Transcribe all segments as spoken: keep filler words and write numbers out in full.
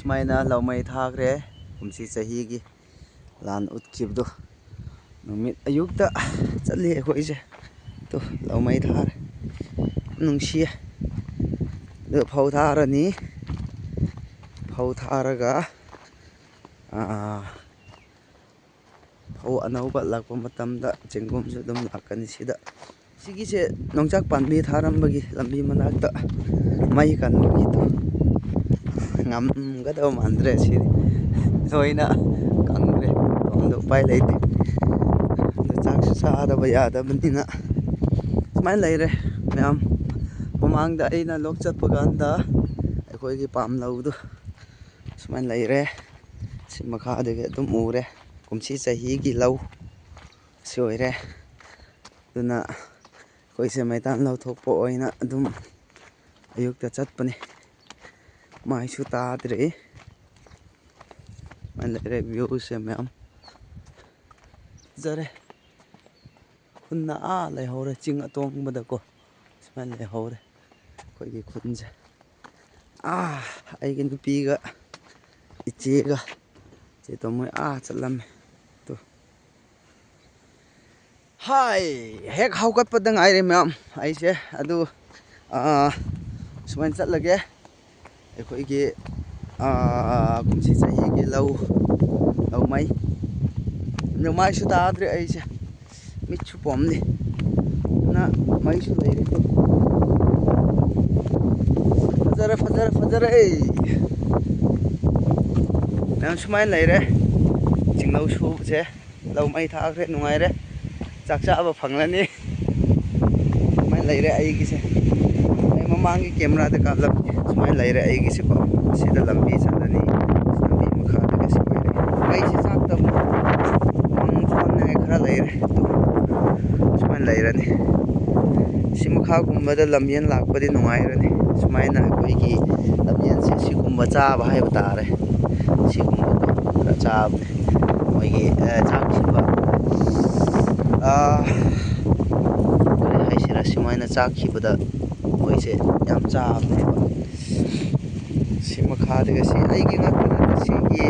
ꯁꯨꯃꯥꯏꯅ ꯂꯧꯃꯩ ꯊꯥꯈ꯭ꯔꯦ ꯀꯨꯝꯁꯤ ꯆꯍꯤꯒꯤ ꯂꯥꯟ ꯎꯠꯈꯤꯕꯗꯣ꯫ ꯅꯨꯃꯤꯠ ꯑꯌꯨꯛꯇ ꯆꯠꯂꯤ ꯑꯩꯈꯣꯏꯁꯦ꯫ ꯇꯨ, ꯂꯧꯃꯩ ꯊꯥꯔꯦ꯫ ꯅꯨꯡꯁꯤꯌꯦ꯫ ꯑꯗꯨ ꯐꯧ ꯊꯥꯔꯅꯤ꯫ ꯐꯧ ꯊꯥꯔꯒ, ꯑꯥ, ꯐꯧ ꯑꯅꯧꯕ ꯂꯥꯛꯄ ꯃꯇꯝꯗ ꯆꯦꯡꯒꯨꯝꯁꯨ ꯑꯗꯨꯝ ꯂꯥꯛꯀꯅꯤ ꯁꯤꯗ꯫ ꯁꯤꯒꯤꯁꯦ ꯌꯣꯡꯆꯥꯛ ꯄꯥꯝꯕꯤ ꯊꯥꯔꯝꯕꯒꯤ ꯂꯝꯕꯤ ꯃꯅꯥꯛꯇ ꯃꯩ ꯀꯟꯕꯒꯤꯗꯣ ꯉꯝꯒꯗꯕ ꯃꯥꯟꯗ꯭ꯔꯦ꯫ ꯁꯤꯗꯤ ꯂꯣꯏꯅ ꯀꯪꯈ꯭ꯔꯦ꯫ ꯇꯧꯐꯝꯗ ꯎꯄꯥꯏ ꯂꯩꯇꯦ꯫ ꯑꯗꯣ ꯆꯥꯛꯁꯨ ꯆꯥꯗꯕ ꯌꯥꯗꯕꯅꯤꯅ ꯁꯨꯃꯥꯏꯅ ꯂꯩꯔꯦ ꯃꯌꯥꯝ꯫ ꯃꯃꯥꯡꯗ ꯑꯩꯅ ꯂꯣꯛ ꯆꯠꯄ ꯀꯥꯟꯗ ꯑꯩꯈꯣꯏꯒꯤ ꯄꯥꯝ ꯂꯧꯗꯣ ꯁꯨꯃꯥꯏꯅ ꯂꯩꯔꯦ꯫ ꯁꯤ ꯃꯈꯥꯗꯒꯤ ꯑꯗꯨꯝ ꯎꯔꯦ꯫ ꯀꯨꯝꯁꯤ ꯆꯍꯤꯒꯤ ꯂꯧ ꯁꯤ ꯑꯣꯏꯔꯦ꯫ ꯑꯗꯨꯅ ꯑꯩꯈꯣꯏꯁꯦ ꯃꯩꯇꯥꯟ ꯂꯧꯊꯣꯛꯄ ꯑꯣꯏꯅ ꯑꯗꯨꯝ ꯑꯌꯨꯛꯇ ꯆꯠꯄꯅꯤ꯫ ꯃꯥꯏꯁꯨ ꯇꯥꯗ꯭ꯔꯤ꯫ ꯁꯨꯃꯥꯏꯅ ꯂꯩꯔꯦ ꯚ꯭ꯌꯨꯁꯦ ꯃꯌꯥꯝ꯫ ꯐꯖꯔꯦ꯫ ꯈꯨꯟꯅ ꯑꯥ ꯂꯩꯍꯧꯔꯦ ꯆꯤꯡ ꯑꯇꯣꯡꯕꯗꯀꯣ꯫ ꯁꯨꯃꯥꯏꯅ ꯂꯩꯍꯧꯔꯦ ꯑꯩꯈꯣꯏꯒꯤ ꯈꯨꯟꯁꯦ꯫ ꯑꯥ, ꯑꯩꯒꯤ ꯅꯨꯄꯤꯒ ꯏꯆꯦꯒ ꯆꯦ ꯇꯣꯃꯣꯏ ꯑꯥ ꯆꯠꯂꯝꯃꯦ꯫ ꯇꯨ꯫ ꯍꯥꯏ, ꯍꯦꯛ ꯍꯧꯒꯠꯄꯗ ꯉꯥꯏꯔꯦ ꯃꯌꯥꯝ ꯑꯩꯁꯦ꯫ ꯑꯗꯨ, ꯑꯥ, ꯁꯨꯃꯥꯏꯅ ꯆꯠꯂꯒꯦ꯫ ꯑꯩꯈꯣꯏꯒꯤ, ꯑꯥ, ꯀꯨꯝꯁꯤ ꯆꯍꯤꯒꯤ ꯂꯧ, ꯂꯧꯃꯩ꯫ ꯑꯗꯨ ꯃꯥꯏꯁꯨ ꯇꯥꯗ꯭ꯔꯦ ꯑꯩꯁꯦ꯫ ꯃꯤꯠꯁꯨ ꯄꯣꯝꯂꯤ꯫ ꯅ ꯃꯩꯁꯨ ꯂꯩꯔꯦ꯫ ꯐꯖꯔꯦ, ꯐꯖꯔꯦ, ꯐꯖꯔꯦ꯫ ꯃꯌꯥꯝ ꯁꯨꯃꯥꯏꯅ ꯂꯩꯔꯦ꯫ ꯆꯤꯡꯂꯧ ꯁꯨꯕꯁꯦ꯫ ꯂꯧ ꯃꯩ ꯊꯥꯈ꯭ꯔꯦ, ꯅꯨꯡꯉꯥꯏꯔꯦ꯫ ꯆꯥꯛ ꯆꯥꯕ ꯐꯪꯂꯅꯤ꯫ ꯁꯨꯃꯥꯏꯅ ꯂꯩꯔꯦ ꯑꯩꯒꯤꯁꯦ꯫ ꯑꯩ ꯃꯃꯥꯡꯒꯤ ꯀꯦꯃꯦꯔꯥꯗ ꯀꯥꯞꯂꯝꯃꯤ꯫ ꯁꯨꯃꯥꯏꯅ ꯂꯩꯔꯦ ꯑꯩꯒꯤꯁꯦꯀꯣ꯫ ꯁꯤꯗ ꯂꯝꯕꯤ ꯆꯠꯂꯅꯤ꯫ ꯂꯝꯕꯤ ꯃꯈꯥꯗꯒꯤ ꯁꯤ ꯑꯣꯏꯔꯦ꯫ ꯃꯩꯁꯤ ꯆꯥꯛꯇꯕ꯫ ꯃꯪ ꯆꯥꯛꯅꯤꯡꯉꯥꯏ ꯈꯔ ꯂꯩꯔꯦ꯫ ꯁꯨꯃꯥꯏꯅ ꯂꯩꯔꯅꯤ꯫ ꯁꯤ ꯃꯈꯥꯒꯨꯝꯕꯗ ꯂꯝꯖꯦꯟ ꯂꯥꯛꯄꯗꯤ ꯅꯨꯡꯉꯥꯏꯔꯅꯤ꯫ ꯁꯨꯃꯥꯏꯅ ꯑꯩꯈꯣꯏꯒꯤ ꯂꯝꯖꯦꯟꯁꯦ ꯁꯤꯒꯨꯝꯕ ꯆꯥꯕ ꯍꯥꯏꯕ ꯇꯥꯔꯦ꯫ ꯁꯤꯒꯨꯝꯕꯗꯣ ꯈꯔ ꯆꯥꯕꯅꯦ꯫ ꯃꯣꯏꯒꯤ, ꯑ, ꯆꯥꯛꯈꯤꯕ, ꯑ, ꯀꯔꯤ ꯍꯥꯏꯁꯤꯔꯥ, ꯁꯨꯃꯥꯏꯅ ꯆꯥꯛꯈꯤꯕꯗ ꯃꯣꯏꯁꯦ ꯌꯥꯝ ꯆꯥꯕꯅꯦꯕ꯫ ꯁꯤ ꯃꯈꯥꯗꯒ ꯁꯤ ꯑꯩꯒꯤ ꯉꯥꯛꯇ ꯅꯠꯇꯦ, ꯁꯤꯒꯤ,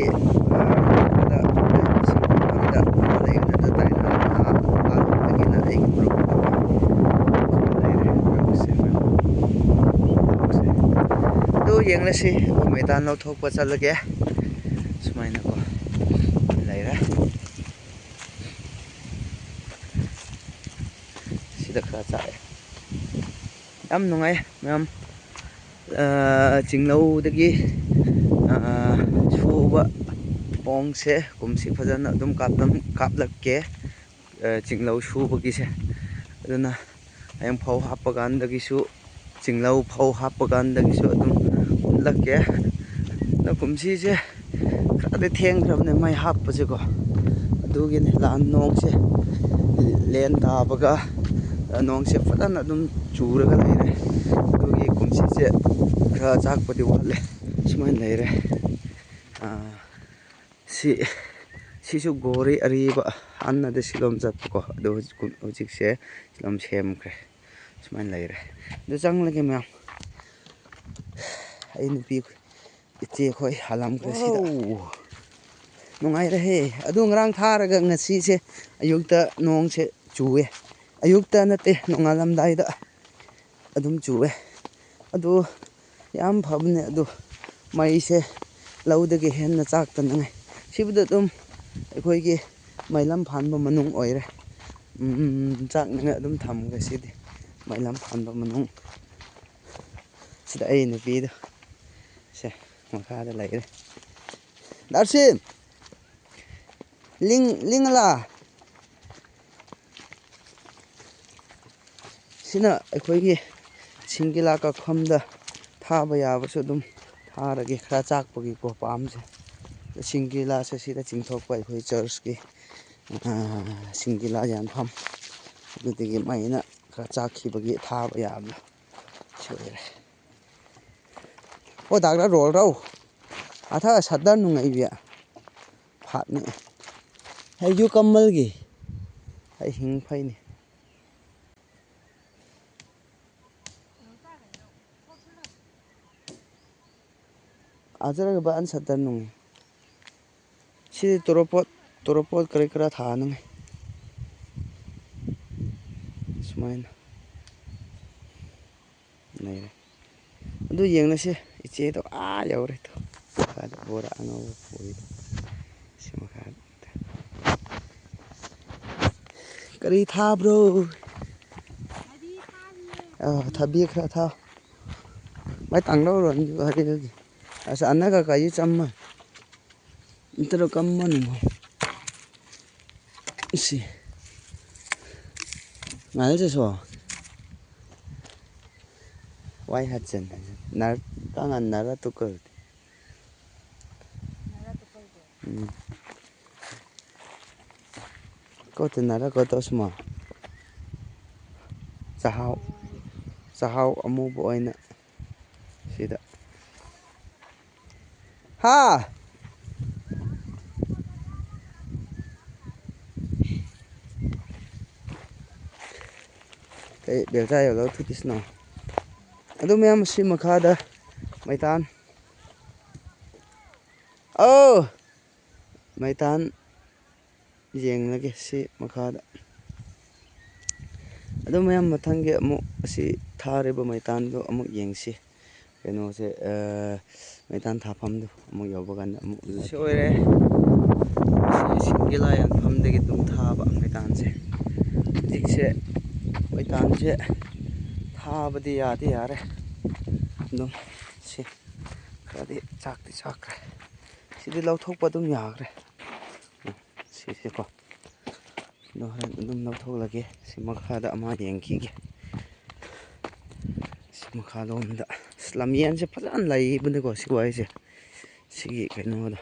ꯑ, ꯃꯈꯥꯗ ꯂꯩꯕꯁꯤꯡ ꯃꯌꯥꯝꯗ ꯂꯩꯕꯗ ꯇꯥꯏꯅ ꯉꯥ ꯐꯥꯕꯗꯒꯤꯅ ꯑꯩꯒꯤ ꯃꯔꯨꯞ ꯂꯩꯔꯦ꯫ ꯃꯔꯨꯞꯁꯦ, ꯃꯔꯨꯞꯁꯦ꯫ ꯑꯗꯨ ꯌꯦꯡꯂꯁꯤ, ꯃꯩꯇꯥꯟ ꯂꯧꯊꯣꯛꯄ ꯆꯠꯂꯒꯦ꯫ ꯁꯨꯃꯥꯏꯅꯀꯣ ꯂꯩꯔꯦ꯫ ꯁꯤꯗ ꯈꯔ ꯆꯥꯛꯑꯦ꯫ ꯌꯥꯝ ꯅꯨꯡꯉꯥꯏ ꯃꯌꯥꯝ꯫ ꯑ, ꯆꯤꯡꯂꯧꯗꯒꯤ, ꯑ, ꯁꯨꯕ ꯄꯣꯡꯁꯦ ꯀꯨꯝꯁꯤ ꯐꯖꯅ ꯑꯗꯨꯝ ꯀꯥꯞꯂꯝ-, ꯀꯥꯞꯂꯛꯀꯦ꯫ ꯑ, ꯆꯤꯡꯂꯧ ꯁꯨꯕꯒꯤꯁꯦ꯫ ꯑꯗꯨꯅ ꯍꯌꯦꯡ ꯐꯧ ꯍꯥꯞꯄ ꯀꯥꯟꯗꯒꯤꯁꯨ, ꯆꯤꯡꯂꯧ ꯐꯧ ꯍꯥꯞꯄ ꯀꯥꯟꯗꯒꯤꯁꯨ ꯑꯗꯨꯝ ꯎꯠꯂꯛꯀꯦ꯫ ꯑꯗꯣ ꯀꯨꯝꯁꯤꯁꯦ ꯈꯔꯗꯤ ꯊꯦꯡꯈ꯭ꯔꯕꯅꯦ ꯃꯩ ꯍꯥꯞꯄꯁꯦꯀꯣ꯫ ꯑꯗꯨꯒꯤꯅꯦ ꯂꯥꯟ ꯅꯣꯡꯁꯦ ꯂꯦꯟ ꯇꯥꯕꯒ ꯅꯣꯡꯁꯦ ꯐꯖꯅ ꯑꯗꯨꯝ ꯆꯨꯔꯒ ꯂꯩꯔꯦ꯫ ꯑꯗꯨꯒꯤ ꯀꯨꯝꯁꯤꯁꯦ ꯈꯔ ꯆꯥꯛꯄꯗꯤ ꯋꯥꯠꯂꯦ꯫ ꯁꯨꯃꯥꯏꯅ ꯂꯩꯔꯦ꯫ ꯑꯥ, ꯁꯤ, ꯁꯤꯁꯨ ꯒꯣꯔꯤ ꯑꯔꯤꯕ ꯍꯥꯟꯅꯗꯤ ꯁꯤꯂꯣꯝ ꯆꯠꯄꯀꯣ, ꯑꯗꯣ ꯍꯧꯖꯤꯛ, ꯍꯧꯖꯤꯛꯁꯦ ꯁꯤꯂꯣꯝ ꯁꯦꯝꯈ꯭ꯔꯦ꯫ ꯁꯨꯃꯥꯏꯅ ꯂꯩꯔꯦ꯫ ꯑꯗꯨ ꯆꯪꯂꯒꯦ ꯃꯌꯥꯝ꯫ ꯑꯩ ꯅꯨꯄꯤ ꯏꯆꯦ ꯈꯣꯏ ꯍꯥꯜꯂꯝꯈ꯭ꯔꯦ ꯁꯤꯗ꯫ ꯋꯥꯎ! ꯅꯨꯡꯉꯥꯏꯔꯦꯍꯦ꯫ ꯑꯗꯨ ꯉꯔꯥꯡ ꯊꯥꯔꯒ ꯉꯁꯤꯁꯦ ꯑꯌꯨꯛꯇ ꯅꯣꯡꯁꯦ ꯆꯨꯋꯦ꯫ ꯑꯌꯨꯛꯇ ꯅꯠꯇꯦ, ꯅꯣꯡꯉꯥꯜꯂꯝꯗꯥꯏꯗ ꯑꯗꯨꯝ ꯆꯨꯋꯦ꯫ ꯑꯗꯨ ꯌꯥꯝ ꯐꯕꯅꯦ꯫ ꯑꯗꯨ ꯃꯩꯁꯦ ꯂꯧꯗꯒꯤ ꯍꯦꯟꯅ ꯆꯥꯛꯇꯅꯉꯥꯏ꯫ ꯁꯤꯕꯨꯗ ꯑꯗꯨꯝ ꯑꯩꯈꯣꯏꯒꯤ ꯃꯩꯂꯝ ꯐꯥꯟꯕ ꯃꯅꯨꯡ ꯑꯣꯏꯔꯦ꯫ ꯎꯝ, ꯆꯥꯛꯅꯤꯡꯉꯥꯏ ꯑꯗꯨꯝ ꯊꯝꯒꯦ ꯁꯤꯗꯤ꯫ ꯃꯩꯂꯝ ꯐꯥꯟꯕ ꯃꯅꯨꯡ꯫ ꯁꯤꯗ ꯑꯩ ꯅꯨꯄꯤꯗꯣ ꯁꯦ ꯃꯈꯥꯗ ꯂꯩꯔꯦ꯫ ꯗꯥꯔꯁꯤꯟ! ꯂꯤꯡ-, ꯂꯤꯡꯂꯥ? ꯁꯤꯅ ꯑꯩꯈꯣꯏꯒꯤ ꯁꯤꯡꯒꯤꯂꯥ ꯀꯛꯐꯝꯗ ꯊꯥꯕ ꯌꯥꯕꯁꯨ ꯑꯗꯨꯝ ꯊꯥꯔꯒꯦ, ꯈꯔ ꯆꯥꯛꯄꯒꯤꯀꯣ ꯄꯥꯝꯁꯦ꯫ ꯁꯤꯡꯒꯤꯂꯥꯁꯦ ꯁꯤꯗ ꯆꯤꯡꯊꯣꯛꯄ ꯑꯩꯈꯣꯏ ꯆꯔꯆꯀꯤ, ꯑ, ꯁꯤꯡꯒꯤꯂꯥ ꯌꯥꯟꯐꯝ꯫ ꯑꯗꯨꯗꯒꯤ ꯃꯩꯅ ꯈꯔ ꯆꯥꯛꯈꯤꯕꯒꯤ ꯊꯥꯕ ꯌꯥꯕꯗꯣ ꯁꯤ ꯑꯣꯏꯔꯦ꯫ ꯑꯣ, ꯗꯥꯛꯇꯔ ꯔꯣꯜ ꯔꯧ꯫ ꯑꯊ ꯁꯗꯔ ꯅꯨꯡꯉꯥꯏꯕꯤ꯫ ꯐꯥꯠꯅꯤ꯫ ꯑꯩꯁꯨ ꯀꯝꯃꯜꯒꯤ꯫ ꯑꯩ ꯍꯤꯡ ꯐꯩꯅꯤ꯫ ꯑꯥ ꯆꯠꯂꯒ ꯕꯥ ꯑꯟꯁꯠꯇ ꯅꯨꯡꯉꯥꯏ꯫ ꯁꯤꯗꯤ ꯇꯣꯔꯣꯄꯣꯠ, ꯇꯣꯔꯣꯄꯣꯠ ꯀꯔꯤ ꯀꯔꯥ ꯊꯥꯅꯉꯥꯏ꯫ ꯁꯨꯃꯥꯏꯅ ꯂꯩꯔꯦ꯫ ꯑꯗꯨ ꯌꯦꯡꯅꯁꯦ꯫ ꯏꯆꯦꯗꯣ ꯑꯥ ꯌꯧꯔꯦ꯫ ꯇꯨ ꯃꯈꯥꯗ ꯕꯣꯔꯥ ꯑꯉꯧꯕ ꯄꯨꯔꯤꯗꯣ꯫ ꯁꯤ ꯃꯈꯥꯗ꯫ ꯀꯔꯤ ꯊꯥꯕ꯭ꯔꯣ? ꯑꯥ, ꯊꯕꯤ ꯈꯔ ꯊꯥꯎ꯫ ꯃꯥꯏ ꯇꯥꯡꯗꯧꯔꯣ? ꯑꯗꯨ ꯍꯥꯏꯗꯤ ꯑꯗꯨꯗꯤ꯫ ꯑꯁ, ꯑꯅꯒ ꯀꯥꯏ ꯆꯝꯃ꯫ ꯏꯇꯔ ꯀꯝꯃ ꯅꯨꯡꯉꯣ꯫ ꯁꯤ꯫ ꯉꯥꯏꯜꯁꯦ ꯁꯣ꯫ ꯋꯥꯏ ꯍꯠꯆꯟ꯫ ꯅꯔ-, ꯀꯥꯡ ꯉꯟꯅꯔ ꯇꯨꯀꯜ꯫ ꯎꯝ꯫ ꯀꯣ ꯇꯤꯟꯅꯔ ꯀꯣ ꯇꯧꯁꯃꯣ꯫ ꯆꯥꯛꯍꯥꯎ, ꯆꯥꯛꯍꯥꯎ ꯑꯃꯨꯕ ꯑꯣꯏꯅ ꯁꯤꯗ꯫ ꯍꯥ? ꯀꯩ ꯕꯦꯜꯆꯥ ꯌꯧꯗꯧ ꯊꯨꯇꯤꯁꯅꯣ? ꯑꯗꯨ ꯃꯌꯥꯝ ꯑꯁꯤ ꯃꯈꯥꯗ ꯃꯩꯇꯥꯟ꯫ ꯑꯧ! ꯃꯩꯇꯥꯟ ꯌꯦꯡꯂꯒꯦ ꯁꯤ ꯃꯈꯥꯗ꯫ ꯑꯗꯨ ꯃꯌꯥꯝ ꯃꯊꯪꯒꯤ ꯑꯃꯨꯛ ꯑꯁꯤ ꯊꯥꯔꯤꯕ ꯃꯩꯇꯥꯟꯗꯣ ꯑꯃꯨꯛ ꯌꯦꯡꯁꯤ꯫ ꯀꯩꯅꯣꯁꯦ, ꯑ, ꯃꯩꯇꯥꯟ ꯊꯥꯐꯝꯗꯣ ꯑꯃꯨꯛ ꯌꯧꯕ ꯀꯥꯟꯗ ꯑꯃꯨꯛ ꯎꯅꯁꯤ꯫ ꯁꯤ ꯑꯣꯏꯔꯦ꯫ ꯁꯤ ꯏꯁꯤꯡꯒꯤ ꯂꯥꯏꯌꯦꯡꯐꯝꯗꯒꯤ ꯑꯗꯨꯝ ꯊꯥꯕ ꯃꯩꯇꯥꯟꯁꯦ꯫ ꯍꯧꯖꯤꯛꯁꯦ ꯃꯩꯇꯥꯟꯁꯦ ꯊꯥꯕꯗꯤ ꯌꯥꯗꯤ ꯌꯥꯔꯦ꯫ ꯑꯗꯨꯝ ꯁꯤ ꯈꯔꯗꯤ ꯆꯥꯛꯇꯤ ꯆꯥꯛꯈ꯭ꯔꯦ꯫ ꯁꯤꯗꯤ ꯂꯧꯊꯣꯛꯄ ꯑꯗꯨꯝ ꯌꯥꯈ꯭ꯔꯦ꯫ ꯁꯤꯁꯦꯀꯣ꯫ ꯑꯗꯣ ꯍꯣꯔꯦꯟ ꯑꯗꯨꯝ ꯂꯧꯊꯣꯛꯂꯒꯦ꯫ ꯁꯤ ꯃꯈꯥꯗ ꯑꯃ ꯌꯦꯡꯈꯤꯒꯦ꯫ ꯁꯤ ꯃꯈꯥꯂꯣꯝꯗ꯫ ꯑꯁ, ꯂꯝꯌꯦꯟꯁꯦ ꯐꯖꯅ ꯂꯩꯕꯅꯤꯀꯣ ꯁꯤ ꯋꯥꯏꯁꯦ꯫ ꯁꯤꯒꯤ ꯀꯩꯅꯣꯗꯣ꯫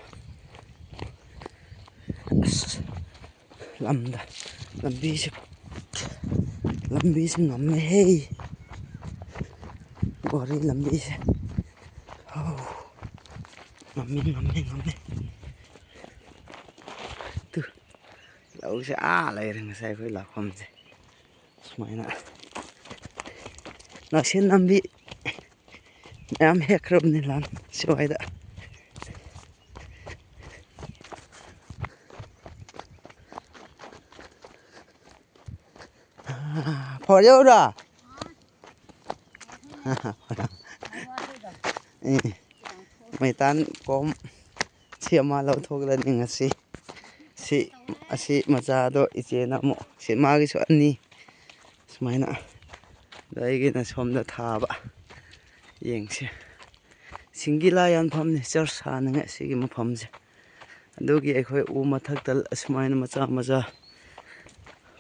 ꯑꯁ, ꯂꯝꯗ, ꯂꯝꯕꯤꯁꯦ, ꯂꯝꯕꯤꯁꯦ ꯉꯝꯃꯦꯍꯦ꯫ ꯒꯥꯔꯤ ꯂꯝꯕꯤꯁꯦ꯫ ꯑꯧ, ꯉꯝꯃꯦ, ꯉꯝꯃꯦ, ꯉꯝꯃꯦ꯫ ꯇꯨ, ꯂꯧꯁꯦ ꯑꯥ ꯂꯩꯔꯦ ꯉꯁꯥꯏ ꯑꯩꯈꯣꯏ ꯂꯥꯛꯐꯝꯁꯦ꯫ ꯁꯨꯃꯥꯏꯅ ꯅꯥꯁꯤꯟ ꯅꯥꯝꯕꯤ ꯃꯌꯥꯝ ꯍꯦꯛꯈ꯭ꯔꯕꯅꯤ ꯂꯥꯟ ꯁꯤꯋꯥꯏꯗ꯫ ꯐꯣꯔ ꯌꯧꯔꯥ? ꯑꯦ, ꯃꯩꯇꯥꯟ ꯀꯣꯝ ꯁꯤ ꯑꯃ ꯂꯧꯊꯣꯛꯂꯅꯤ ꯉꯁꯤ꯫ ꯁꯤ, ꯑꯁꯤ ꯃꯆꯥꯗꯣ ꯏꯆꯦꯅ ꯑꯃꯨꯛ, ꯁꯤ ꯃꯥꯒꯤꯁꯨ ꯑꯅꯤ ꯁꯨꯃꯥꯏꯅ꯫ ꯑꯗꯣ ꯑꯩꯒꯤꯅ ꯁꯣꯝꯗ ꯊꯥꯕ꯫ ꯌꯦꯡꯁꯤ꯫ ꯁꯤꯡꯒꯤꯂꯥ ꯌꯥꯟꯐꯝꯅꯤ, ꯆꯔꯆ ꯁꯥꯅꯤꯡꯉꯥꯏ ꯁꯤꯒꯤ ꯃꯐꯝꯁꯦ꯫ ꯑꯗꯨꯒꯤ ꯑꯩꯈꯣꯏ ꯎ ꯃꯊꯛꯇ ꯑꯁꯨꯃꯥꯏꯅ ꯃꯆꯥ ꯃꯆꯥ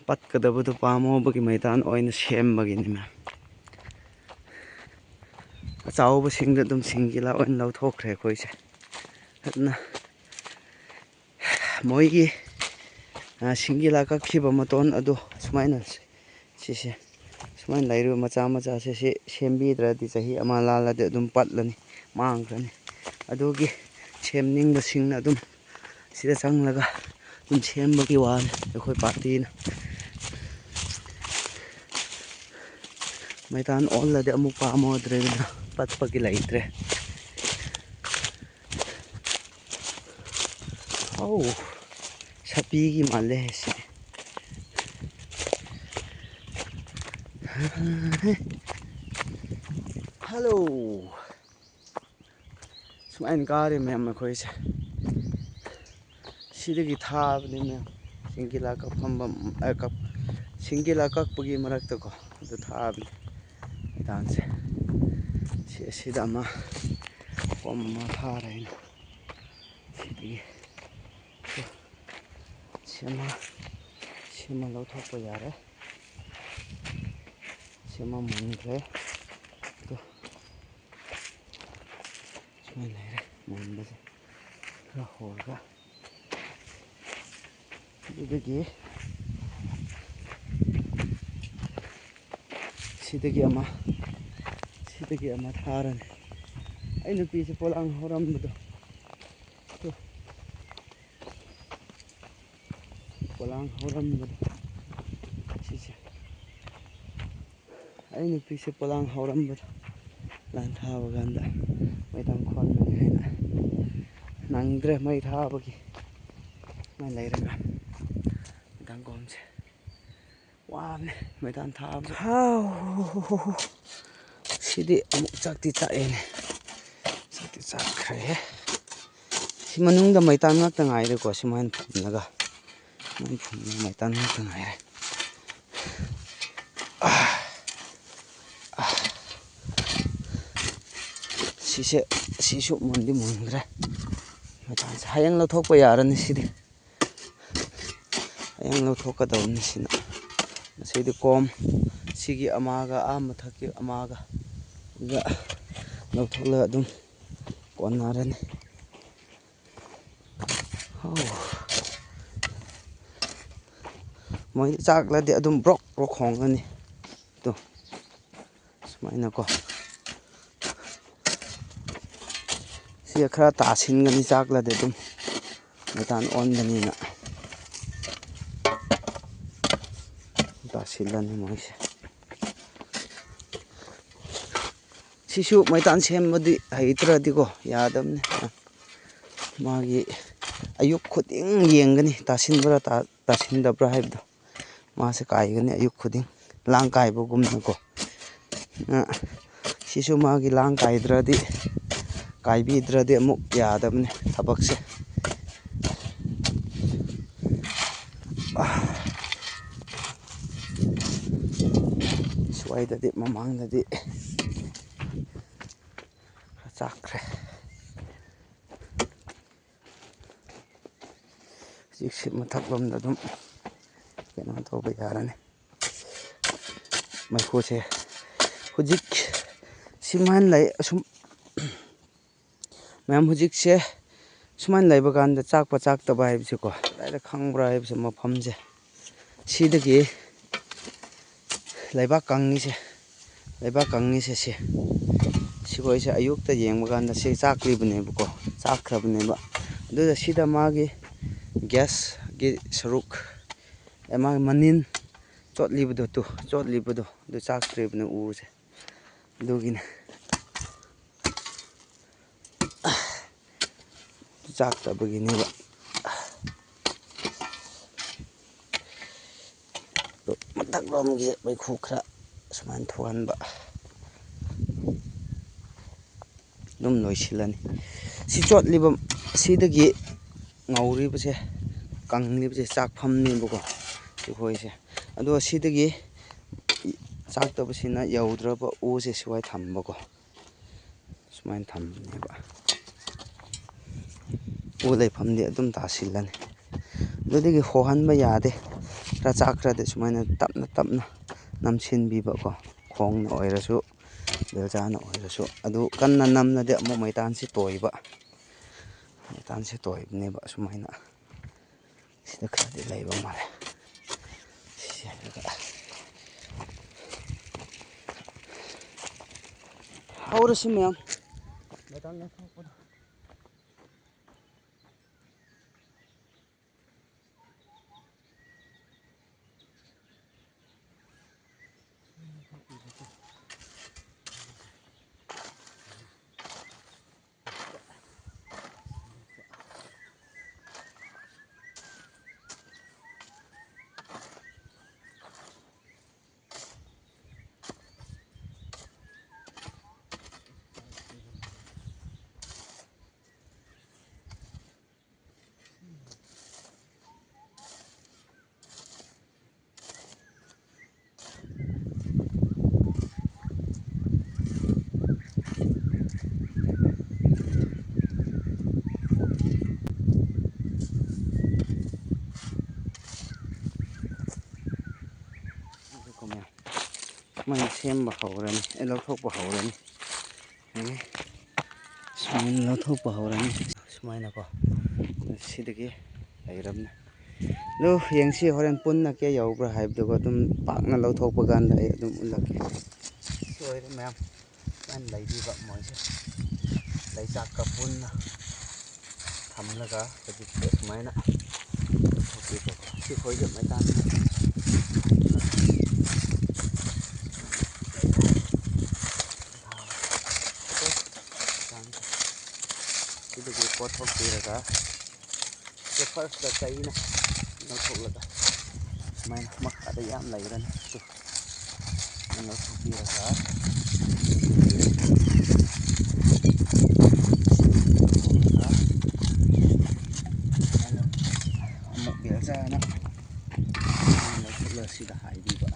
ꯄꯠꯀꯗꯕꯗꯣ ꯄꯥꯝꯃꯨꯕꯒꯤ ꯃꯩꯇꯥꯟ ꯑꯣꯏꯅ ꯁꯦꯝꯕꯒꯤꯅꯤ, ꯃꯌꯥꯝ꯫ ꯑꯆꯧꯕꯁꯤꯡꯗ ꯑꯗꯨꯝ ꯁꯤꯡꯒꯤꯂꯥ ꯑꯣꯏꯅ ꯂꯧꯊꯣꯛꯈ꯭ꯔꯦ ꯑꯩꯈꯣꯏꯁꯦ꯫ ꯑꯗꯨꯅ ꯃꯣꯏꯒꯤ, ꯑ, ꯁꯤꯡꯒꯤꯂꯥ ꯀꯛꯈꯤꯕ ꯃꯇꯣꯟ ꯑꯗꯨ ꯁꯨꯃꯥꯏꯅ, ꯁꯤꯁꯦ ꯁꯨꯃꯥꯏꯅ ꯂꯩꯔꯤꯕ ꯃꯆꯥ ꯃꯆꯥꯁꯦ, ꯁꯤ ꯁꯦꯝꯕꯤꯗ꯭ꯔꯗꯤ ꯆꯍꯤ ꯑꯃ ꯂꯥꯜꯂꯗꯤ ꯑꯗꯨꯝ ꯄꯠꯂꯅꯤ, ꯃꯥꯡꯈ꯭ꯔꯅꯤ꯫ ꯑꯗꯨꯒꯤ ꯁꯦꯝꯅꯤꯡꯕꯁꯤꯡꯅ ꯑꯗꯨꯝ ꯁꯤꯗ ꯆꯪꯂꯒ ꯑꯗꯨꯝ ꯁꯦꯝꯕꯒꯤ ꯋꯥꯅꯤ ꯑꯩꯈꯣꯏ ꯄꯥꯔꯇꯤꯅ꯫ ꯃꯩꯇꯥꯟ ꯑꯣꯜꯂꯗꯤ ꯑꯃꯨꯛ ꯄꯥꯝꯃꯨꯗ꯭ꯔꯦꯗꯅ, ꯄꯠꯄꯒꯤ ꯂꯩꯇ꯭ꯔꯦ꯫ ꯑꯧ, ꯁꯥꯄꯤꯒꯤ ꯃꯥꯜꯂꯦ ꯁꯤ꯫ ꯍꯜꯂꯣ꯫ ꯁꯨꯃꯥꯏꯅ ꯀꯥꯔꯦ ꯃꯌꯥꯝ ꯑꯩꯈꯣꯏꯁꯦ꯫ ꯁꯤꯗꯒꯤ ꯊꯥꯕꯅꯤ ꯃꯌꯥꯝ꯫ ꯁꯤꯡꯒꯤꯂꯥ ꯀꯛꯐꯝ, ꯑ, ꯀꯛ-, ꯁꯤꯡꯒꯤꯂꯥ ꯀꯛꯄꯒꯤ ꯃꯔꯛꯇꯀꯣ, ꯑꯗꯨ ꯊꯥꯕꯅꯤ ꯃꯩꯇꯥꯟꯁꯦ꯫ ꯁꯤ ꯑꯁꯤꯗ ꯑꯃ ꯀꯣꯝ ꯑꯃ ꯊꯥꯔꯦ ꯑꯩꯅ꯫ ꯁꯤꯗꯒꯤ ꯁꯤꯃ, ꯁꯤꯃ ꯂꯧꯊꯣꯛꯄ ꯌꯥꯔꯦ꯫ ꯁꯤꯃ ꯃꯨꯟꯈ꯭ꯔꯦ꯫ ꯑꯗꯨ ꯁꯨꯃꯥꯏꯅ ꯂꯩꯔꯦ ꯃꯨꯟꯕꯁꯦ꯫ ꯈꯔ ꯍꯣꯔꯒ ꯑꯗꯨꯗꯒꯤ ꯁꯤꯗꯒꯤ ꯑꯃ, ꯁꯤꯗꯒꯤ ꯑꯃ ꯊꯥꯔꯅꯤ꯫ ꯑꯩ ꯅꯨꯄꯤꯁꯦ ꯄꯣꯂꯥꯡ ꯍꯧꯔꯝꯕꯗꯣ, ꯇꯨ, ꯄꯣꯂꯥꯡ ꯍꯧꯔꯝꯕꯗꯣ, ꯁꯤꯁꯦ꯫ ꯑꯩ ꯅꯨꯄꯤꯁꯦ ꯄꯣꯂꯥꯡ ꯍꯧꯔꯝꯕꯗꯣ ꯂꯥꯟ ꯊꯥꯕ ꯀꯥꯟꯗ ꯃꯩꯇꯥꯟ ꯈꯣꯟꯕꯅꯤ ꯍꯥꯏꯅ ꯅꯪꯗ꯭ꯔꯦ ꯃꯩ ꯊꯥꯕꯒꯤ꯫ ꯃꯩ ꯂꯩꯔꯒ ꯃꯩꯇꯥꯟ ꯀꯣꯝꯁꯦ꯫ ꯋꯥꯕꯅꯦ ꯃꯩꯇꯥꯟ ꯊꯥꯕꯁꯨ꯫ ꯍꯥꯎ꯫ ꯁꯤꯗꯤ ꯑꯃꯨꯛ ꯆꯥꯛꯇꯤ ꯆꯥꯛꯑꯦꯅꯦ꯫ ꯆꯥꯛꯇꯤ ꯆꯥꯛꯈ꯭ꯔꯦꯍꯦ꯫ ꯁꯤ ꯃꯅꯨꯡꯗ ꯃꯩꯇꯥꯟ ꯉꯥꯛꯇ ꯉꯥꯏꯔꯦꯀꯣ꯫ ꯁꯨꯃꯥꯏꯅ ꯐꯨꯝꯂꯒ, ꯁꯨꯃꯥꯏꯅ ꯐꯨꯝꯂꯒ ꯃꯩꯇꯥꯟ ꯉꯥꯛꯇ ꯉꯥꯏꯔꯦ꯫ ꯑꯥ꯫ ꯑꯥ꯫ ꯁꯤꯁꯦ, ꯁꯤꯁꯨ ꯃꯨꯟꯗꯤ ꯃꯨꯟꯈ꯭ꯔꯦ꯫ ꯃꯩꯇꯥꯟꯁꯦ ꯍꯌꯦꯡ ꯂꯧꯊꯣꯛꯄ ꯌꯥꯔꯅꯤ ꯁꯤꯗꯤ꯫ ꯍꯌꯦꯡ ꯂꯧꯊꯣꯛꯀꯗꯧꯕꯅꯤ ꯁꯤꯅ꯫ ꯃꯁꯤꯗꯤ ꯀꯣꯝ, ꯁꯤꯒꯤ ꯑꯃꯒ, ꯑꯥ ꯃꯊꯛꯀꯤ ꯑꯃꯒ, ꯑꯗꯨꯒ ꯂꯧꯊꯣꯛꯂꯒ ꯑꯗꯨꯝ ꯀꯣꯟꯅꯔꯅꯤ꯫ ꯍꯥꯎ꯫ ꯃꯣꯏ ꯆꯥꯛꯂꯗꯤ ꯑꯗꯨꯝ ꯕ꯭ꯔꯣꯛ ꯕ꯭ꯔꯣꯛ ꯈꯣꯡꯒꯅꯤ꯫ ꯇꯨ꯫ ꯁꯨꯃꯥꯏꯅꯀꯣ꯫ ꯁꯤ ꯈꯔ ꯇꯥꯁꯤꯟꯒꯅꯤ, ꯆꯥꯛꯂꯗꯤ ꯑꯗꯨꯝ ꯃꯩꯇꯥꯟ ꯑꯣꯟꯕꯅꯤꯅ꯫ ꯇꯥꯁꯤꯜꯂꯅꯤ ꯃꯣꯏꯁꯦ꯫ ꯁꯤꯁꯨ ꯃꯩꯇꯥꯟ ꯁꯦꯝꯕꯗꯤ ꯍꯩꯇ꯭ꯔꯗꯤꯀꯣ ꯌꯥꯗꯕꯅꯤ꯫ ꯃꯥꯒꯤ ꯑꯌꯨꯛ ꯈꯨꯗꯤꯡ ꯌꯦꯡꯒꯅꯤ, ꯇꯥꯁꯤꯟꯕ꯭ꯔꯥ ꯇꯥ-, ꯇꯥꯁꯤꯟꯗꯕ꯭ꯔꯥ ꯍꯥꯏꯕꯗꯣ꯫ ꯃꯥꯁꯦ ꯀꯥꯏꯒꯅꯤ ꯑꯌꯨꯛ ꯈꯨꯗꯤꯡ, ꯂꯥꯡ ꯀꯥꯏꯕꯒꯨꯝꯅꯀꯣ꯫ ꯑ, ꯁꯤꯁꯨ ꯃꯥꯒꯤ ꯂꯥꯡ ꯀꯥꯏꯗ꯭ꯔꯗꯤ, ꯀꯥꯏꯕꯤꯗ꯭ꯔꯗꯤ ꯑꯃꯨꯛ ꯌꯥꯗꯕꯅꯤ ꯊꯕꯛꯁꯦ꯫ ꯑ, ꯁ꯭ꯋꯥꯏꯗꯗꯤ, ꯃꯃꯥꯡꯗꯗꯤ ꯈꯔ ꯆꯥꯛꯈ꯭ꯔꯦ꯫ ꯍꯧꯖꯤꯛꯁꯤ ꯃꯊꯛꯂꯣꯝꯗ ꯑꯗꯨꯝ ꯀꯩꯅꯣ ꯇꯧꯕ ꯌꯥꯔꯅꯤ꯫ ꯃꯩꯈꯨꯁꯦ ꯍꯧꯖꯤꯛ ꯁꯤꯃꯥꯏꯅ ꯂꯩ꯫ ꯑꯁꯨꯝ ꯃꯌꯥꯝ ꯍꯧꯖꯤꯛꯁꯦ ꯁꯨꯃꯥꯏꯅ ꯂꯩꯕ ꯀꯥꯟꯗ ꯆꯥꯛꯄ ꯆꯥꯛꯇꯕ ꯍꯥꯏꯕꯁꯦꯀꯣ, ꯀꯗꯥꯏꯗ ꯈꯪꯕ꯭ꯔꯥ ꯍꯥꯏꯕꯁꯦ ꯃꯐꯝꯁꯦ ꯁꯤꯗꯒꯤ ꯂꯩꯕꯥꯛ ꯀꯪꯉꯤꯁꯦ, ꯂꯩꯕꯥꯛ ꯀꯪꯉꯤꯁꯦ ꯁꯤ, ꯁꯤꯈꯣꯏꯁꯦ ꯑꯌꯨꯛꯇ ꯌꯦꯡꯕ ꯀꯥꯟꯗ ꯁꯤ ꯆꯥꯛꯂꯤꯕꯅꯦꯕꯀꯣ, ꯆꯥꯛꯈ꯭ꯔꯕꯅꯦꯕ꯫ ꯑꯗꯨꯗ ꯁꯤꯗ ꯃꯥꯒꯤ ꯒ꯭ꯌꯥꯁꯀꯤ ꯁꯔꯨꯛ, ꯑꯦ, ꯃꯥꯒꯤ ꯃꯅꯤꯟ ꯆꯣꯠꯂꯤꯕꯗꯣ, ꯇꯨ, ꯆꯣꯠꯂꯤꯕꯗꯣ, ꯑꯗꯨ ꯆꯥꯛꯇ꯭ꯔꯤꯕꯅꯦ ꯎꯁꯦ꯫ ꯑꯗꯨꯒꯤꯅꯦ꯫ ꯆꯥꯛꯇꯕꯒꯤꯅꯦꯕ꯫ ꯑꯗꯣ ꯔꯣꯝꯒꯤ ꯃꯩꯈꯨ ꯈꯔ ꯁꯨꯃꯥꯏꯅ ꯊꯣꯛꯍꯟꯕ꯫ ꯑꯗꯨꯝ ꯂꯣꯏꯁꯤꯜꯂꯅꯤ꯫ ꯁꯤ ꯆꯣꯠꯂꯤꯕ, ꯁꯤꯗꯒꯤ ꯉꯧꯔꯤꯕꯁꯦ, ꯀꯪꯂꯤꯕꯁꯦ ꯆꯥꯛꯐꯝꯅꯦꯕꯀꯣ, ꯑꯩꯈꯣꯏꯁꯦ꯫ ꯑꯗꯣ ꯁꯤꯗꯒꯤ ꯆꯥꯛꯇꯕꯁꯤꯅ ꯌꯧꯗ꯭ꯔꯕ ꯎꯁꯦ ꯁꯨꯃꯥꯏ ꯊꯝꯕꯀꯣ, ꯁꯨꯃꯥꯏꯅ ꯊꯝꯕꯅꯦꯕ꯫ ꯎ ꯂꯩꯐꯝꯗꯤ ꯑꯗꯨꯝ ꯇꯥꯁꯤꯜꯂꯅꯤ꯫ ꯑꯗꯨꯗꯒꯤ ꯍꯣꯍꯟꯕ ꯌꯥꯗꯦ꯫ ꯈꯔ ꯆꯥꯛꯈ꯭ꯔꯗꯤ ꯁꯨꯃꯥꯏꯅ ꯇꯞꯅ ꯇꯞꯅ ꯅꯝꯁꯤꯟꯕꯤꯕꯀꯣ, ꯈꯣꯡꯅ ꯑꯣꯏꯔꯁꯨ, ꯕꯦꯜꯆꯥꯅ ꯑꯣꯏꯔꯁꯨ꯫ ꯑꯗꯨ ꯀꯟꯅ ꯅꯝꯂꯗꯤ ꯑꯃꯨꯛ ꯃꯩꯇꯥꯟꯁꯤ ꯇꯣꯏꯕ, ꯃꯩꯇꯥꯟꯁꯤ ꯇꯣꯏꯕꯅꯦꯕ꯫ ꯑꯁꯨꯃꯥꯏꯅ ꯁꯤꯗ ꯈꯔꯗꯤ ꯂꯩꯕ ꯃꯥꯜꯂꯦ꯫ ꯁꯤꯁꯦ ꯍꯥꯏꯔꯒ ꯍꯧꯔꯁꯤ ꯃꯌꯥꯝ꯫ ꯃꯩꯇꯥꯟ ꯂꯧꯊꯣꯛꯄꯗꯣ꯫ ꯁꯨꯃꯥꯏꯅ ꯁꯦꯝꯕ ꯍꯧꯔꯅꯤ, ꯑꯦ, ꯂꯧꯊꯣꯛꯄ ꯍꯧꯔꯅꯤ꯫ ꯌꯦꯡꯉꯦ, ꯁꯨꯃꯥꯏꯅ ꯂꯧꯊꯣꯛꯄ ꯍꯧꯔꯅꯤ꯫ ꯁꯨꯃꯥꯏꯅꯀꯣ, ꯁꯤꯗꯒꯤ ꯂꯩꯔꯕꯅꯦ꯫ ꯑꯗꯨ ꯌꯦꯡꯁꯤ, ꯍꯣꯔꯦꯟ ꯄꯨꯟꯅ ꯀꯌꯥ ꯌꯧꯕ꯭ꯔꯥ ꯍꯥꯏꯕꯗꯨꯒ ꯑꯗꯨꯝ ꯄꯥꯛꯅ ꯂꯧꯊꯣꯛꯄ ꯀꯥꯟꯗ ꯑꯩ ꯑꯗꯨꯝ ꯎꯠꯂꯛꯀꯦ꯫ ꯁꯤ ꯑꯣꯏꯔꯦ ꯃꯌꯥꯝ꯫ ꯁꯨꯃꯥꯏꯅ ꯂꯩꯕꯤꯕ ꯃꯣꯏꯁꯦ꯫ ꯂꯩꯆꯥꯛꯀ ꯄꯨꯟꯅ ꯊꯝꯂꯒ ꯍꯧꯖꯤꯛꯇꯤ ꯁꯨꯃꯥꯏꯅ ꯂꯧꯊꯣꯛꯄꯤꯕꯀꯣ꯫ ꯁꯤ ꯈꯣꯏꯒ ꯃꯩꯇꯥꯟ ꯁꯤꯗꯒꯤ ꯄꯣꯠꯊꯣꯛꯄꯤꯔꯒ ꯁꯤ ꯐꯥꯔꯁꯇ ꯆꯩꯅ ꯂꯧꯊꯣꯛꯂꯒ ꯁꯨꯃꯥꯏꯅ ꯃꯈꯥꯗ ꯌꯥꯝ ꯂꯩꯔꯅꯤ꯫ ꯇꯨ, ꯅꯪ ꯂꯧꯊꯣꯛꯄꯤꯔꯒ, ꯑꯃꯨꯛ ꯕꯦꯜꯆꯥꯅ ꯂꯧꯊꯣꯛꯂꯒ ꯁꯤꯗ ꯍꯥꯏꯕꯤꯕ꯫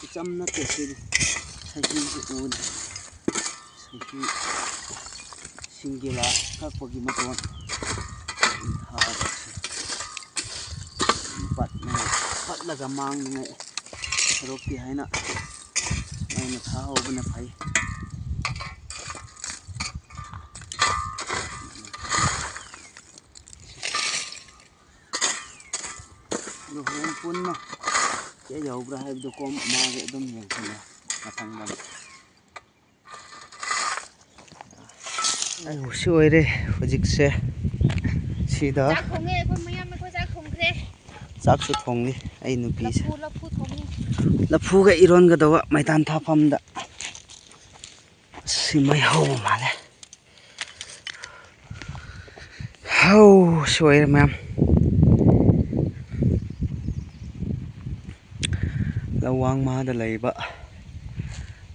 ꯏꯆꯝ ꯅꯠꯇꯦ ꯁꯤꯗꯤ, ꯁꯍꯤꯁꯤ ꯎꯅꯤ꯫ ꯁꯍꯤ, ꯁꯤꯡꯒꯦꯂꯥ ꯀꯛꯄꯒꯤ ꯃꯇꯣꯟ ꯊꯥꯕꯁꯦ꯫ ꯄꯠꯅ-, ꯄꯠꯂꯒ ꯃꯥꯡꯅꯉꯥꯏ ꯁꯔꯨꯛꯇꯤ ꯍꯥꯏꯅ ꯁꯨꯃꯥꯏꯅ ꯊꯥꯍꯧꯕꯅ ꯐꯩ꯫ ꯑꯗꯨ ꯍꯣꯔꯦꯟ ꯄꯨꯟꯅ ꯀꯌꯥ ꯌꯧꯕ꯭ꯔꯥ ꯍꯥꯏꯕꯗꯨ ꯀꯣꯝ ꯃꯥꯒꯤ ꯑꯗꯨꯝ ꯌꯦꯡꯁꯤꯜꯂꯦ ꯃꯊꯪꯗ꯫ ꯑꯩ ꯁꯤ ꯑꯣꯏꯔꯦ ꯍꯧꯖꯤꯛꯁꯦ꯫ ꯁꯤꯗ ꯆꯥꯛ ꯊꯣꯡꯉꯦ ꯑꯩꯈꯣꯏ ꯃꯌꯥꯝ, ꯑꯩꯈꯣꯏ ꯆꯥꯛ ꯊꯣꯡꯈ꯭ꯔꯦ꯫ ꯆꯥꯛꯁꯨ ꯊꯣꯡꯂꯤ ꯑꯩ ꯅꯨꯄꯤꯁꯦ꯫ ꯂꯐꯨ, ꯂꯐꯨ ꯊꯣꯡꯉꯤ꯫ ꯂꯐꯨꯒ ꯏꯔꯣꯟꯒꯗꯧꯕ ꯃꯩꯇꯥꯟ ꯊꯥꯐꯝꯗ꯫ ꯑꯁ, ꯁꯤ ꯃꯩ ꯍꯧꯕ ꯃꯥꯜꯂꯦ꯫ ꯍꯧ, ꯁꯤ ꯑꯣꯏꯔꯦ ꯃꯌꯥꯝ꯫ ꯂꯋꯥꯡ ꯃꯥꯗ ꯂꯩꯕ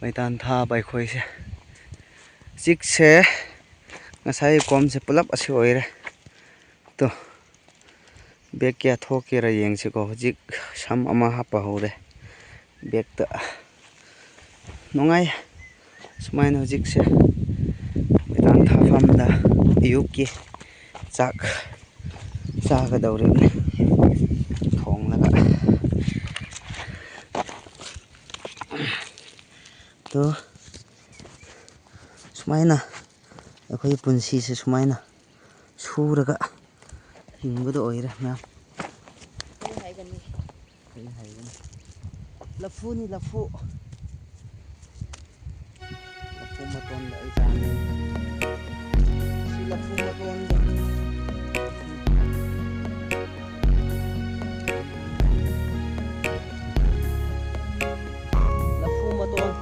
ꯃꯩꯇꯥꯟ ꯊꯥꯕ ꯑꯩꯈꯣꯏꯁꯦ꯫ ꯍꯧꯖꯤꯛꯁꯦ ꯉꯁꯥꯏ ꯀꯣꯝꯁꯦ ꯄꯨꯂꯞ ꯑꯁꯤ ꯑꯣꯏꯔꯦ꯫ ꯇꯣ, ꯕꯦꯛ ꯀꯌꯥ ꯊꯣꯛꯀꯦꯔꯥ ꯌꯦꯡꯁꯤꯀꯣ꯫ ꯍꯧꯖꯤꯛ ꯁꯝ ꯑꯃ ꯍꯥꯞꯄ ꯍꯧꯔꯦ ꯕꯦꯛꯇ꯫ ꯅꯨꯡꯉꯥꯏ ꯁꯨꯃꯥꯏꯅ ꯍꯧꯖꯤꯛꯁꯦ ꯃꯩꯇꯥꯟ ꯊꯥꯐꯝꯗ ꯑꯌꯨꯛꯀꯤ ꯆꯥꯛ ꯆꯥꯒꯗꯧꯔꯤꯕꯅꯤ ꯊꯣꯡꯂꯒ꯫ ꯑꯗꯣ ꯁꯨꯃꯥꯏꯅ ꯑꯩꯈꯣꯏꯒꯤ ꯄꯨꯟꯁꯤꯁꯦ ꯁꯨꯃꯥꯏꯅ ꯁꯨꯔꯒ ꯍꯤꯡꯕꯗꯣ ꯑꯣꯏꯔꯦ ꯃꯌꯥꯝ꯫ ꯀꯔꯤ ꯍꯥꯏꯒꯅꯤ? ꯀꯔꯤ ꯍꯥꯏꯒꯅꯤ? ꯂꯐꯨꯅꯤ, ꯂꯐꯨ꯫ ꯂꯐꯨ ꯃꯇꯣꯟꯗ ꯑꯩ ꯆꯥꯅꯤꯡꯉꯤ꯫ ꯁꯤ ꯂꯐꯨ ꯃꯇꯣꯟꯗ꯫ ꯂꯐꯨ ꯃꯇꯣꯟ꯫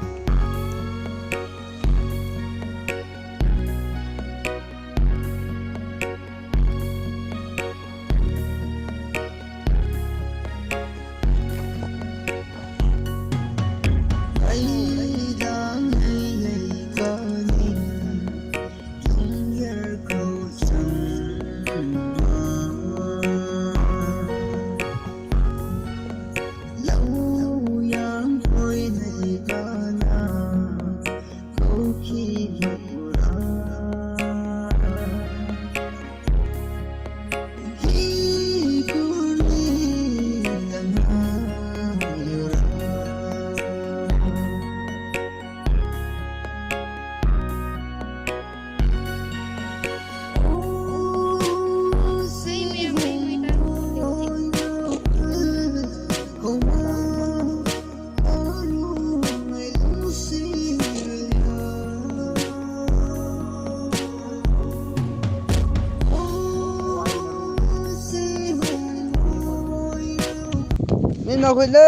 ꯃꯈꯣꯏꯅꯦ꯫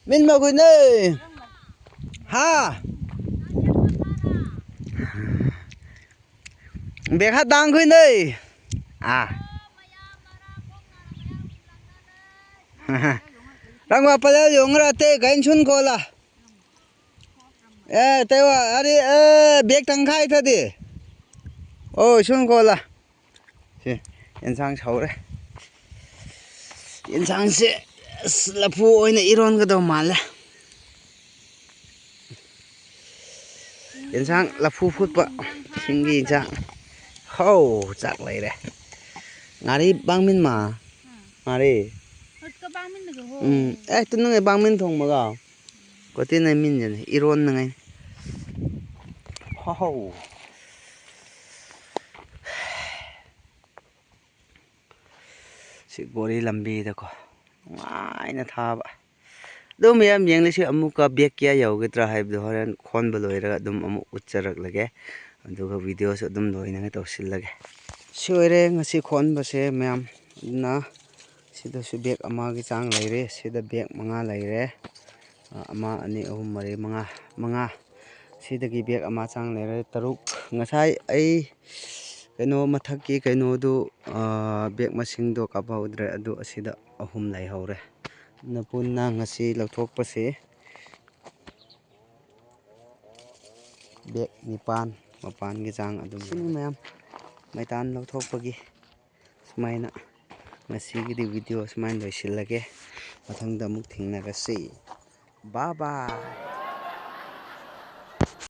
ꯃꯤꯟ ꯃꯈꯣꯏꯅꯦ꯫ ꯍꯥ꯫ ꯕꯦꯈꯥ ꯗꯥꯡ ꯈꯣꯏꯅꯦ꯫ ꯑꯥ꯫ ꯔꯪ ꯋꯥꯄꯂꯦ ꯌꯣꯡꯔ ꯇꯦ ꯀꯩꯟ ꯁꯨꯟ ꯀꯣꯂꯥ꯫ ꯑꯦ, ꯇꯩꯋꯥ, ꯑꯔꯤ, ꯑꯦ, ꯕꯦꯛ ꯇꯪꯈꯥꯏ ꯊꯗꯤ꯫ ꯑꯣ, ꯁꯨꯝ ꯀꯣꯜꯂ꯫ ꯁꯤ, ꯌꯦꯟꯁꯥꯡ ꯁꯧꯔꯦ꯫ ꯌꯦꯟꯁꯥꯡꯁꯦ, ꯑꯁ, ꯂꯐꯨ ꯑꯣꯏꯅ ꯏꯔꯣꯟꯒꯗꯧ ꯃꯥꯜꯂꯦ꯫ ꯌꯦꯟꯁꯥꯡ ꯂꯐꯨ ꯐꯨꯠꯄ, ꯁꯤꯡꯒꯤ ꯌꯦꯟꯁꯥꯡ꯫ ꯍꯧ, ꯆꯥꯛ ꯂꯩꯔꯦ꯫ ꯉꯥꯔꯤ ꯕꯥꯡꯃꯤꯟ ꯃꯥ? ꯉꯥꯔꯤ꯫ ꯎꯝ, ꯑꯦ, ꯇꯨ ꯅꯪ ꯕꯥꯡꯃꯤꯟ ꯊꯣꯡꯕꯒ꯫ ꯀꯣꯇꯤꯟꯅ ꯃꯤꯟꯖꯅꯤ, ꯏꯔꯣꯟꯅꯉꯥꯏ꯫ ꯍꯣ ꯍꯣ꯫ ꯁꯤ ꯕꯣꯔꯤ ꯂꯝꯕꯤꯗꯀꯣ ꯅꯨꯡꯉꯥꯏꯅ ꯊꯥꯕ꯫ ꯑꯗꯨ ꯃꯌꯥꯝ ꯌꯦꯡꯂꯁꯤ, ꯑꯃꯨꯛꯀ ꯕꯦꯛ ꯀꯌꯥ ꯌꯧꯒꯗ꯭ꯔꯥ ꯍꯥꯏꯕꯗꯣ ꯍꯣꯔꯦꯟ ꯈꯣꯟꯕ ꯂꯣꯏꯔꯒ ꯑꯗꯨꯝ ꯑꯃꯨꯛ ꯎꯠꯆꯔꯛꯂꯒꯦ꯫ ꯑꯗꯨꯒ ꯚꯤꯗꯤꯑꯣꯁꯨ ꯑꯗꯨꯝ ꯂꯣꯏꯅꯉꯥꯏ ꯇꯧꯁꯤꯜꯂꯒꯦ꯫ ꯁꯤ ꯑꯣꯏꯔꯦ ꯉꯁꯤ ꯈꯣꯟꯕꯁꯦ ꯃꯌꯥꯝ꯫ ꯑꯗꯨꯅ ꯁꯤꯗꯁꯨ ꯕꯦꯛ ꯑꯃꯒꯤ ꯆꯥꯡ ꯂꯩꯔꯦ꯫ ꯁꯤꯗ ꯕꯦꯛ ꯃꯉꯥ ꯂꯩꯔꯦ꯫ ꯑ, ꯑꯃ, ꯑꯅꯤ, ꯑꯍꯨꯝ, ꯃꯔꯤ, ꯃꯉꯥ, ꯃꯉꯥ꯫ ꯁꯤꯗꯒꯤ ꯕꯦꯛ ꯑꯃ ꯆꯥꯡ ꯂꯩꯔꯦ, ꯇꯔꯨꯛ꯫ ꯉꯁꯥꯏ ꯑꯩ ꯀꯩꯅꯣ ꯃꯊꯛꯀꯤ ꯀꯩꯅꯣꯗꯨ, ꯑ, ꯕꯦꯛ ꯃꯁꯤꯡꯗꯣ ꯀꯥꯞꯍꯧꯗ꯭ꯔꯦ, ꯑꯗꯨ ꯑꯁꯤꯗ ꯑꯍꯨꯝ ꯂꯩꯍꯧꯔꯦ꯫ ꯑꯗꯨꯅ ꯄꯨꯟꯅ ꯉꯁꯤ ꯂꯧꯊꯣꯛꯄꯁꯤ ꯕꯦꯛ ꯅꯤꯄꯥꯟ ꯃꯄꯥꯟꯒꯤ ꯆꯥꯡ ꯑꯗꯨꯝ ꯁꯤꯅꯤ ꯃꯌꯥꯝ ꯃꯩꯇꯥꯟ ꯂꯧꯊꯣꯛꯄꯒꯤ꯫ ꯁꯨꯃꯥꯏꯅ ꯉꯁꯤꯒꯤꯗꯤ ꯚꯤꯗꯤꯑꯣ ꯁꯨꯃꯥꯏꯅ ꯂꯣꯏꯁꯤꯜꯂꯒꯦ꯫ ꯃꯊꯪꯗ ꯑꯃꯨꯛ ꯊꯦꯡꯅꯔꯁꯤ꯫ ꯕꯥ ꯕꯥꯏ꯫